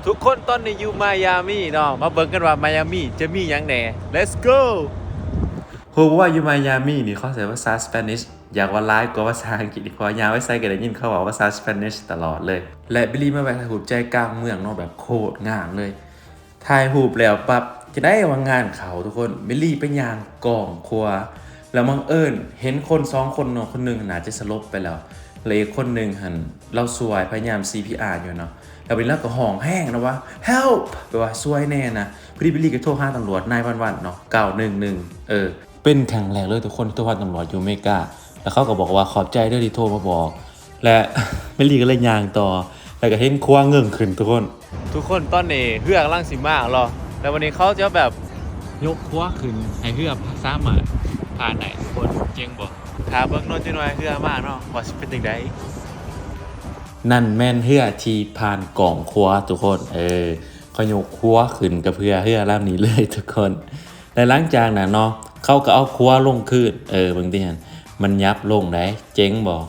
ທຸກຄົນ ຕອນນີ້ຢູ່ໄມອາມີເນາະ ມາເບິ່ງກັນວ່າໄມອາມີຈະມີຫຍັງແດ່. Let's go. ຮູ້ບໍ່ວ່າຢູ່ໄມອາມີນີ້ເຂົາໃຊ້ພາສາ Spanish ຢາກວ່າຫຼາຍກວ່າພາສາອັງກິດ ເພາະວ່າຍ່າງໄປໃສກໍໄດ້ຍິນເຂົາເວົ້າພາສາ Spanish ຕະຫຼອດເລີຍ. ແລະ ບິລລີມາແວະຖ່າຍຮູບໃຈກາງເມືອງເນາະ ແບບໂຄດງາມເລີຍ. ຖ່າຍຮູບແລ້ວປັບ ຈັ່ງໃດວ່າງານເຂົ້າທຸກຄົນ. ບິລລີໄປຍ່າງກ້ອງຂວາ ແລ້ວບັງເອີນເຫັນຄົນສອງຄົນເນາະ ຄົນໜຶ່ງໜ້າຈະສະຫຼົບໄປແລ້ວ ແລະ ອີກຄົນໜຶ່ງຫັ້ນລາວຊ່ວຍພະຍາຍາມ CPR ຢູ່ເນາະ. ແລ້ວບັດນີ້ລາວກໍຮ້ອງແຮງນະວ່າ Help ແປວ່າຊ່ວຍແດ່ນະ. ພໍດີບິລລີກໍໂທຫາຕຳຫຼວດ nine one one ເນາະ ເກົ້າໜຶ່ງໜຶ່ງ ເອີ ເປັນຄັ້ງແລກເລີຍທຸກຄົນທີ່ໂທຫາຕຳຫຼວດຢູ່ອາເມລິກາ ແລ້ວເຂົາກໍບອກວ່າ ຂອບໃຈເດີທີ່ໂທມາບອກ. ແລະ ບິລລີກໍເລີຍຍ່າງຕໍ່ ແລ້ວກໍເຫັນຂົວເງິ້ງຂຶ້ນທຸກຄົນ. ທຸກຄົນ ຕອນນີ້ເຮືອກຳລັງຊິມາແລ້ວ ແລ້ວບັດນີ້ເຂົາຈະແບບຍົກຂົວຂຶ້ນໃຫ້ເຮືອສາມາດຜ່ານໄດ້ທຸກຄົນ. ເກັ່ງບໍ່? ຖ້າເບິ່ງເນາະ ຈັກໜ່ອຍເຮືອມາເນາະ ວ່າຊິເປັນຈັ່ງໃດ. ນັ້ນແມ່ນເຮືອທີ່ຜ່ານກ້ອງຂວາທຸກຄົນ. ເອີ ເຂົາຍົກຂົວຂຶ້ນກັບເຮືອ ເຮືອລຳນີ້ເລີຍທຸກຄົນ. ແລະ ຫຼັງຈາກນັ້ນເນາະ ເຂົາກໍເອົາຂົວລົງຄືນ. ເອີ ເບິ່ງຕິຫັ້ນ ມັນຫຍັບລົງໄດ໋. ເຈັງບໍ່?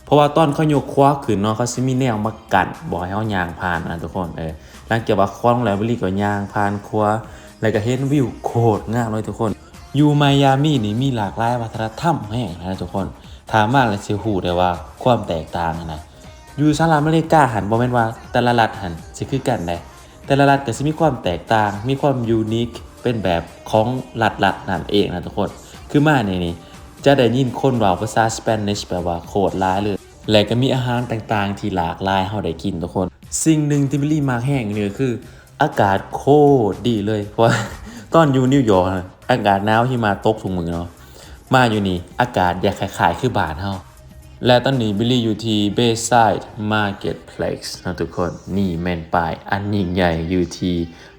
ເພາະວ່າຕອນເຂົາຍົກຂົວຂຶ້ນເນາະ ເຂົາຊິມີແນວມາກັ້ນ ບໍ່ໃຫ້ເຮົາຍ່າງຜ່ານນະທຸກຄົນ. ເອີ ຫຼັງຈາກວ່າຂົວລົງແລ້ວ ບິລລີກໍຍ່າງຜ່ານຂົວ ແລ້ວກໍເຫັນວິວໂຄດງາມເລີຍທຸກຄົນ. ຢູ່ໄມອາມີນີ້ມີຫຼາກຫຼາຍວັດທະນະທຳແຮງນະທຸກຄົນ. ຖ້າມາແລ້ວຊິຮູ້ໄດ້ວ່າຄວາມແຕກຕ່າງຫັ້ນນະ ຢູ່ສະຫະລັດອາເມລິກາຫັ້ນ ບໍ່ແມ່ນວ່າແຕ່ລະລັດຫັ້ນຊິຄືກັນໃດ. ແຕ່ລະລັດກໍຊິມີຄວາມແຕກຕ່າງ ມີຄວາມ unique ເປັນແບບຂອງລັດໆນັ້ນເອງນະທຸກຄົນ. ຄືມານີ້ນີ້ ຈະໄດ້ຍິນຄົນເວົ້າພາສາ Spanish ແບບວ່າໂຄດຫຼາຍເລີຍ ແລະ ກໍມີອາຫານຕ່າງໆທີ່ຫຼາກຫຼາຍໃຫ້ເຮົາໄດ້ກິນທຸກຄົນ. ສິ່ງໜຶ່ງທີ່ບິລລີມັກແຮງນີ້ກໍຄື ອາກາດໂຄດດີເລີຍ ເພາະວ່າຕອນຢູ່ນິວຢອກຫັ້ນ ອາກາດໜາວ ຫິມະຕົກທຸກມື້ເນາະ. ມາຢູ່ນີ້ ອາກາດຢາກຄ້າຍໆຄືບ້ານເຮົາ. ແລະ ຕອນນີ້ບິລລີຢູ່ທີ່ Bayside Marketplace ເນາະທຸກຄົນ. ນີ້ແມ່ນປ້າຍອັນຍິ່ງໃຫຍ່ຢູ່ທີ່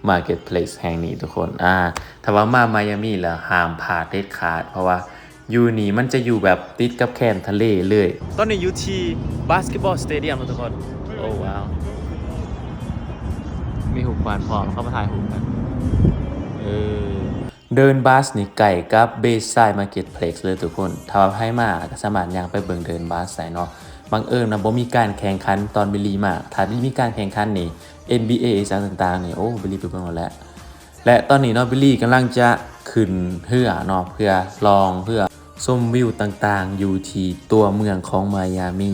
Marketplace ແຫ່ງນີ້ທຸກຄົນ. ອາ ຖ້າວ່າມາໄມອາມີແລ້ວ ຫ້າມພາດເດັດຂາດ ເພາະວ່າຢູ່ນີ້ມັນຈະຢູ່ແບບຕິດກັບແຄມທະເລເລີຍ. ຕອນນີ້ຢູ່ທີ່ Basketball Stadium ເນາະທຸກຄົນ. ໂອ້ ວ້າວ ມີຮູບຄວານພ້ອມ ເຂົາມາຖ່າຍຮູບກັນ. ເອີ ເດີນບັສນີ້ໃກ້ກັບ Bayside Marketplace ເລີຍທຸກຄົນ. ຖ້າວ່າໃຜມາກໍສາມາດຍ່າງໄປເບິ່ງເດີນບັສໄດ້ເນາະ. ບັງເອີນວ່າບໍ່ມີການແຂ່ງຂັນຕອນບິລລີມາ. ຖ້າມີການແຂ່ງຂັນນີ້ NBA ອີ່ຫຍັງຕ່າງໆນີ້ ໂອ້ ບິລລີໄປເບິ່ງໂລດແຫຼະ. ແລະ ຕອນນີ້ເນາະ ບິລລີກຳລັງຈະຂຶ້ນເຮືອເນາະ ເພື່ອລ່ອງເຮືອ ຊົມວິວຕ່າງໆຢູ່ທີ່ຕົວເມືອງຂອງໄມອາມີ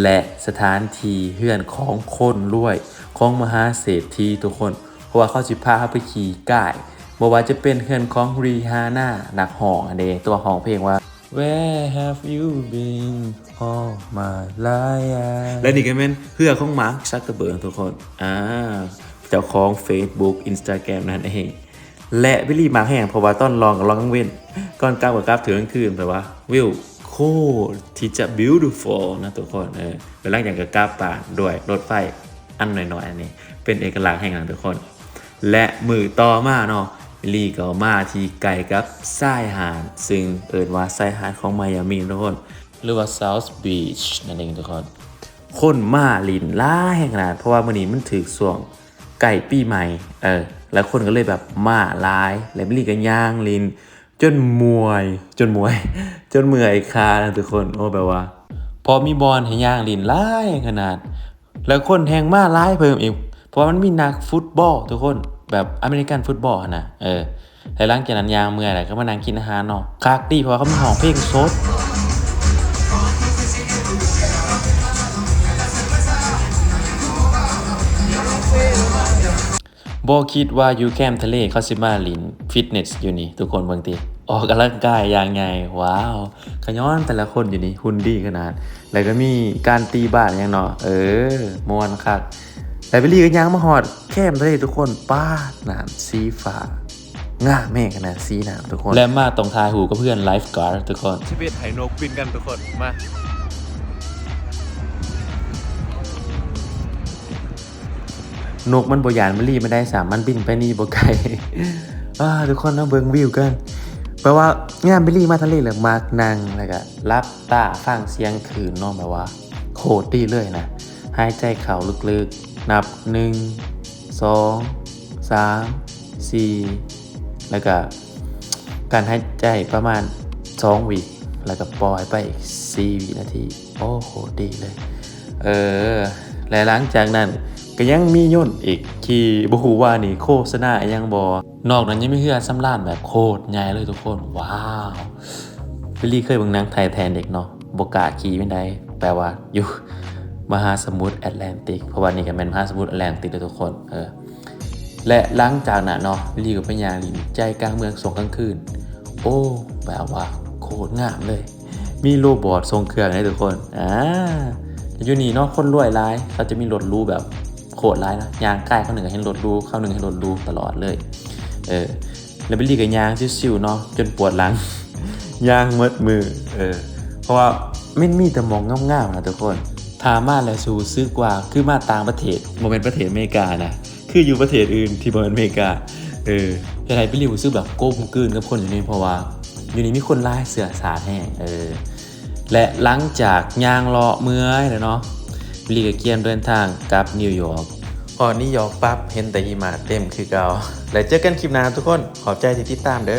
ແລະ ສະຖານທີ່ເຮືອນຂອງຄົນລວຍ ຂອງມະຫາເສດຖີທຸກຄົນ. ເພາະວ່າເຂົາຊິພາເຮົາໄປຂີ່ກາຍ ບໍ່ວ່າຈະເປັນເຮືອນຂອງຣີຮານາ ນັກຮ້ອງຫັ້ນເດ ຕົວຮ້ອງເພງວ່າ Where have you been all my life? ແລະ ນີ້ກໍແມ່ນເຮືອຂອງມາກ ຊັກເກີເບີກ ທຸກຄົນ. ອາ ເຈົ້າຂອງ Facebook Instagram ນັ້ນເອງ. ແລະ ບິລລີມັກແຮງ ເພາະວ່າຕອນລ່ອງກໍລ່ອງກາງເວັນ ກ່ອນກັບກໍກັບເທື່ອກາງຄືນ ແປວ່າວິວໂຄດທີ່ຈະ beautiful ນະທຸກຄົນ. ເອີ ແລ້ວຫຼັງຈາກກໍກັບບ້ານດ້ວຍລົດໄຟອັນນ້ອຍໆ ອັນນີ້ເປັນເອກະລັກແຮງນະທຸກຄົນ. ແລະ ມື້ຕໍ່ມາເນາະ ບິລລີກໍມາທີ່ໃກ້ກັບຊາຍຫາດ ຊຶ່ງເອີ້ນວ່າຊາຍຫາດຂອງໄມອາມີທຸກຄົນ ຫຼືວ່າ South Beach ນັ້ນເອງທຸກຄົນ. ຄົນມາຫຼິ້ນຫຼາຍແຮງຂະໜາດ ເພາະວ່າມື້ນີ້ມັນຖືກຊ່ວງ ໃກ້ປີໃໝ່ ເອີ ແລ້ວຄົນກໍເລີຍແບບມາຫຼາຍ ແລ້ວບິລລີກໍຍ່າງຫຼິ້ນຈົນເມື່ອຍ ຈົນເມື່ອຍ ຈົນເມື່ອຍຂານະທຸກຄົນ. ໂອ້ ແບບວ່າ ເພາະມີບ່ອນໃຫ້ຍ່າງຫຼິ້ນຫຼາຍຂະໜາດ ແລ້ວຄົນແຮ່ງມາຫຼາຍເພີ່ມອີກ ເພາະວ່າມັນມີນັກຟຸດບອລທຸກຄົນ ແບບອາເມລິກັນຟຸດບອລຫັ້ນນະ. ເອີ ແລ້ວຫຼັງຈາກນັ້ນຍ່າງເມື່ອຍແລ້ວກໍມານັ່ງກິນອາຫານເນາະ. ຄັກດີ ເພາະວ່າເຂົາມີຮ້ອງເພງສົດ. ບໍ່ຄິດວ່າຢູ່ແຄມທະເລເຂົາຊິມາຫຼິ້ນຟິດເນສຢູ່ນີ້ ທຸກຄົນເບິ່ງຕິ ອອກກຳລັງກາຍຢ່າງໃຫຍ່. ວ້າວ ຂະຍ້ອນແຕ່ລະຄົນຢູ່ນີ້ຫຸ່ນດີຂະໜາດ ແລ້ວກໍມີການຕີບານຫຍັງເນາະ. ເອີ ມ່ວນຄັກ. ແລ້ວບິລລີກໍຍ່າງມາຮອດແຄມທະເລທຸກຄົນ ປາດ ນ້ຳສີຟ້າ ງາມແຮງຂະໜາດ ສີນ້ຳທຸກຄົນ. ແລະ ມາຕ້ອງຖ່າຍຮູບກັບເຮືອນ lifeguard ທຸກຄົນ. ຊີວິດໃຫ້ນົກບິນກັນທຸກຄົນ ມາ. ນົກມັນບໍ່ຢ້ານບິລລີປານໃດຊ້ຳ ມັນບິນໄປນີ້ບໍ່ໄກ. ອາ ທຸກຄົນມາເບິ່ງວິວກັນ. ແປວ່າຍາມບິລລີມາທະເລແລ້ວມັກນັ່ງ ແລ້ວກະຫຼັບຕາຟັງສຽງຄື້ນເນາະ ແບບວ່າໂຄດດີເລີຍນະ. ຫາຍໃຈເຂົ້າເລິກໆ ນັບ ໜຶ່ງ ສອງ ສາມ ສີ່ ແລ້ວກະການຫາຍໃຈປະມານສອງວິ ແລ້ວກະປ່ອຍໄປອີກສີ່ວິນາທີ. ໂອ້ ໂຄດດີເລີຍ. ເອີ ແລະ ຫຼັງຈາກນັ້ນ ກໍຍັງມີຍົນອີກ ທີ່ບໍ່ຮູ້ວ່ານີ້ໂຄສະນາອີ່ຫຍັງບໍ່. ນອກນັ້ນຍັງມີເຮືອສຳລານແບບໂຄດໃຫຍ່ເລີຍທຸກຄົນ. ວ້າວ! ບິລລີເຄີຍເບິ່ງໜັງ Titanic ເນາະ, ບໍ່ກ້າຂີ່ປານໃດ, ແປວ່າຢູ່ມະຫາສະໝຸດແອັດແລນຕິກ, ເພາະວ່ານີ້ກໍແມ່ນມະຫາສະໝຸດແອັດແລນຕິກເດີທຸກຄົນ. ເອີ ແລະ ຫຼັງຈາກນັ້ນເນາະ ບິລລີກໍໄປຍ່າງຫຼິ້ນໃຈກາງເມືອງຊ່ວງກາງຄືນ. ໂອ້ ແບບວ່າໂຄດງາມເລີຍ, ມີໂຣບອດສົ່ງເຄື່ອງເດ້ທຸກຄົນ. ອາ ຢູ່ນີ້ເນາະ ຄົນລວຍຫຼາຍ, ເຂົາຈະມີລົດຫຼູແບບໂຄດຫຼາຍນະ, ຍ່າງກາຍຄາວໜຶ່ງກໍເຫັນລົດຫຼູ, ຄາວໜຶ່ງເຫັນລົດຫຼູຕະຫຼອດເລີຍ. ເອີ ແລ້ວບິລລີກໍຍ່າງຊິວໆເນາະ ຈົນປວດຫຼັງ ຍ່າງໝົດມື້. ເອີ ເພາະວ່າມັນມີແຕ່ໝ່ອງງາມໆນະທຸກຄົນ. ຖ້າມາແລ້ວຮູ້ສຶກວ່າຄືມາຕ່າງປະເທດ, ບໍ່ແມ່ນປະເທດອາເມລິການະ, ຄືຢູ່ປະເທດອື່ນທີ່ບໍ່ແມ່ນອາເມລິກາ. ເອີ ເຮັດໃຫ້ບິລລີຮູ້ສຶກແບບກົມກືນກັບຄົນຢູ່ນີ້, ເພາະວ່າຢູ່ນີ້ມີຄົນຫຼາຍເຊື້ອຊາດແຮງ. ເອີ ແລະ ຫຼັງຈາກຍ່າງເລາະເມື່ອຍແລ້ວເນາະ, ບິລລີກໍກຽມເດີນທາງກັບນິວຢອກ. ຮອດນິວຢອກປັບ ເຫັນແຕ່ຫິມະເຕັມຄືເກົ່າ. ແລ້ວເຈີກັນຄລິບໜ້າທຸກຄົນ, ຂອບໃຈທີ່ຕິດຕາມເດີ.